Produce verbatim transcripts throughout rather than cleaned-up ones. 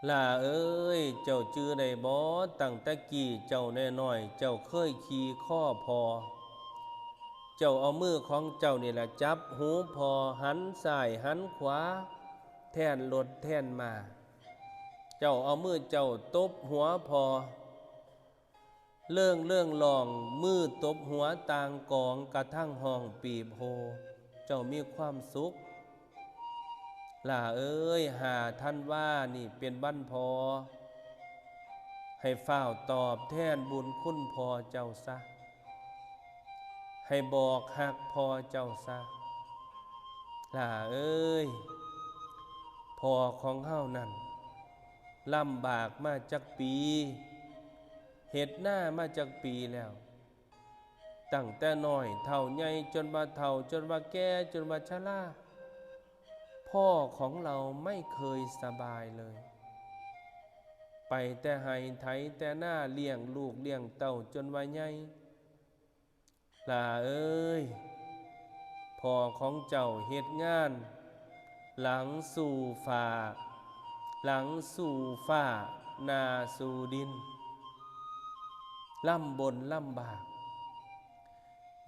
หล้าเอ้ย เจ้าจื่อได้บ่ ตั้งแต่กี้เจ้าน้อยๆ เจ้าเคยขี่คอพ่อ เจ้าเอามือของเจ้านี่ล่ะจับหูพ่อ หันซ้ายหันขวา แทนรถแทนม้า เจ้าเอามือเจ้าตบหัวพ่อ เลิ่งเลิ่งร้อง มือตบหัวต่างกอง กระทั่งฮ้องปีบโห่ เจ้ามีความสุข หล้าเอ้ย ห้าธันวานี่เป็นวันพ่อ ให้ฟ้าวตอบแทนบุญคุณพ่อเจ้าซะ ให้บอกฮักพ่อเจ้าซะ หล้าเอ้ย พ่อของเฮานั่นลำบากมาจักปี เฮ็ดนามาจักปีแล้ว ตั้งแต่น้อยเฒ่าใหญ่ จนว่าเฒ่า จนว่าแก่ จนว่าชรา พ่อของเราไม่เคยสบายเลย ไปแต่ไฮ่ไถแต่นา เลี้ยงลูกเลี้ยงเต้าจนว่าใหญ่ หล้าเอ้ย พ่อของเจ้าเฮ็ดงาน หลังสู่ฟ้า หลังสู่ฟ้า หน้าสู่ดิน ลำบนลำบาก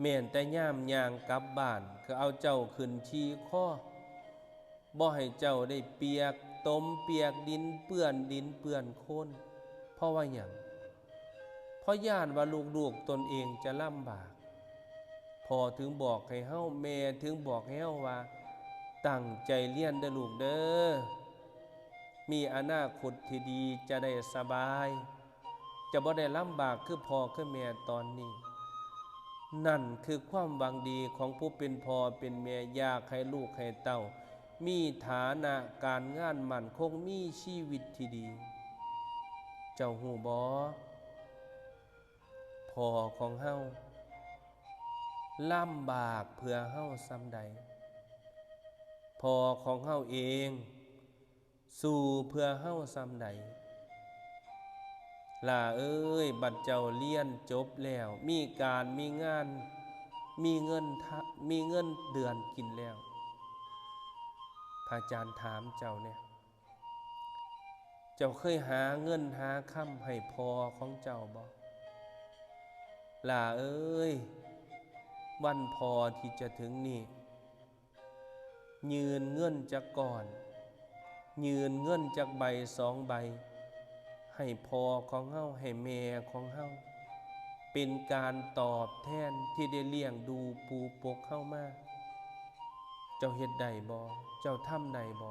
แม้นแต่ยามย่างกลับบ้าน ก็เอาเจ้าขึ้นขี่คอ บ่ให้เจ้าได้เปียกตมเปียกดิน เปื้อนดินเปื้อนโคลน เพราะว่าหยัง เพราะย้านว่าลูกๆตนเองจะลำบาก พ่อถึงบอกให้เฮา แม่ถึงบอกให้เฮาว่า ตั้งใจเรียนเด้อลูกเด้อ มีอนาคตที่ดี จะได้สบาย จะบ่ได้ลำบากคือพ่อคือแม่ตอนนี้ นั่นคือความหวังดีของผู้เป็นพ่อเป็นแม่ อยากให้ลูกให้เต้า มีฐานะการงานมั่นคง มีชีวิตที่ดี เจ้าฮู้บ่ พ่อของเฮาลำบากเพื่อเฮาส่ำใด พ่อของเฮาเอง สู้เพื่อเฮาส่ำใด หล้าเอ้ย บัดเจ้าเรียนจบแล้ว มีการมีงาน มีเงินทะ มีเงินเดือนกินแล้ว พระอาจารย์ถามเจ้าเนี่ย เจ้าเคยหาเงินหาคำให้พ่อของเจ้าบ่ หล้าเอ้ย วันพ่อที่จะถึงนี้ ยื่นเงินจักก้อน ยื่นเงินจักใบสองใบ ให้พ่อของเฮา ให้แม่ของเฮา เป็นการตอบแทนที่ได้เลี้ยงดูปูปกเฮามา เจ้าเฮ็ดได้บ่ เจ้าทำได้บ่